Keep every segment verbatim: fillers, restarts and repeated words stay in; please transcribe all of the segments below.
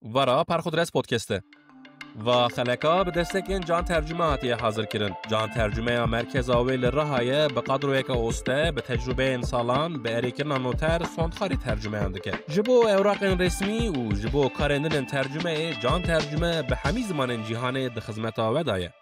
Vera Perxudres Podcast e. Va xeleka bi destekên Can Tercüme hatiye hazir kirin. Can Tercümeya merkeza wê li Riha ye, bi kadroyeke oste, bi tecrubeyên salan, bi erêkirina noter, sondxarî tercümeyan dike. Ji bo ewraqên resmî û ji bo karên din ên tercumeyê, Can Tercüme bi hemî zimanên cîhanê di xizmeta we de ye.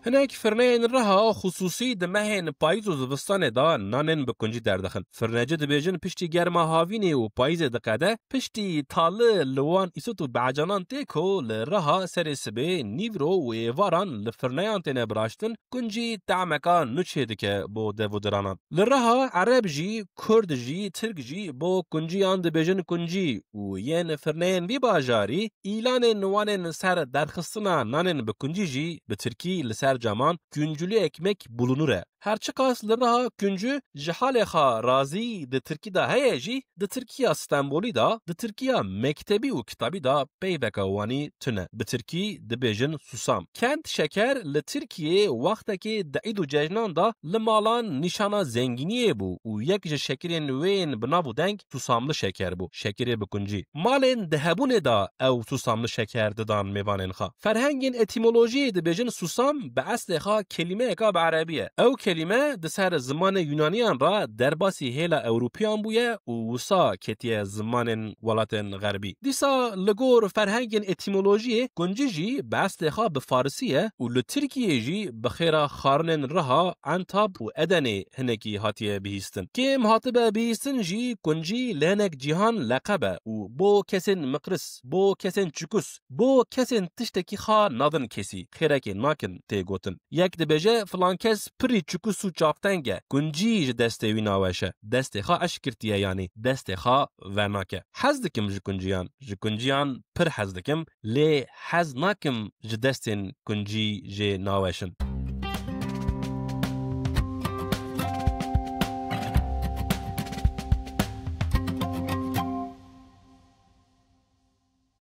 Hinek firneyên Riha xusûsî di mehên payîz û zivistanê de nanên bi kuncî derdixin. Firneci dibêjin piştî germa havînê û payîzê diqede, piştî tali li wan îsot û becanan tê ku li Riha serê sibê, nîvro û êvaran li firneyan têne biraştin, kuncî tehmeka nû çêdike bo dev û diranan. Li Riha Ereb jî, Kurd jî, Tirk jî bo kunciyan dibêjin kuncî û yên firneyên vî bajarî îlanên wan ên ser derxistina nanên bi kuncî jî bi tirkî li ser caman "Küncülü ekmek bulunur" e. Her çiqas li Riha kuncî ji halê xwe razî di tirkî de heye jî, di Tirkiya Stenbolî de, di Tirkiya mektebî û kitabî de peyveke wanî tune. Bi tirkî dibêjin susam. Kend şeker li Tirkiyê wextekê di îd û cejnan de li malan nîşana zengîniyê bû û yek ji şekirên wê yên bi nav û deng susamli şeker bû, şekirê bi kuncî. Malên di hebûnê de ew susamli şeker didan mêvanên xwe. Ferhengên etîmolojiyê dibêjin susam bi eslê xwe kelîmeyeka bi erebî ye. Ew kelîme di ser zimanê Yunaniyan re derbasî hêla Ewropiyan bûye û wisa ketiye zimanên welatên Xerbî. Dîsa li gor ferhengên etîmolojiyê kuncî jî bi eslê xwe bi farisî ye û li Tirkiyê jî bi xêra xarinên Riha, Entab û Edenê hinekî hatiye bihîstin. Kêm hatibe bihîstin jî kuncî li hinek cîhan leqeb e û bo kesên miqris, bo kesên çikus, bo kesên tiştekî xwe nadin kesî, xêrekê nakin tê gotin. Yek dibêje, "Filan kes pirî çikus û çavteng e, kuncî ji destê wî naweş e, destê xwe eşkirtiye, yanî destê xwe vernake." Hez dikim ji kunciyan, ji kunciyan pir hez dikim, lê hez nakim ji destên kuncî jê naweşin.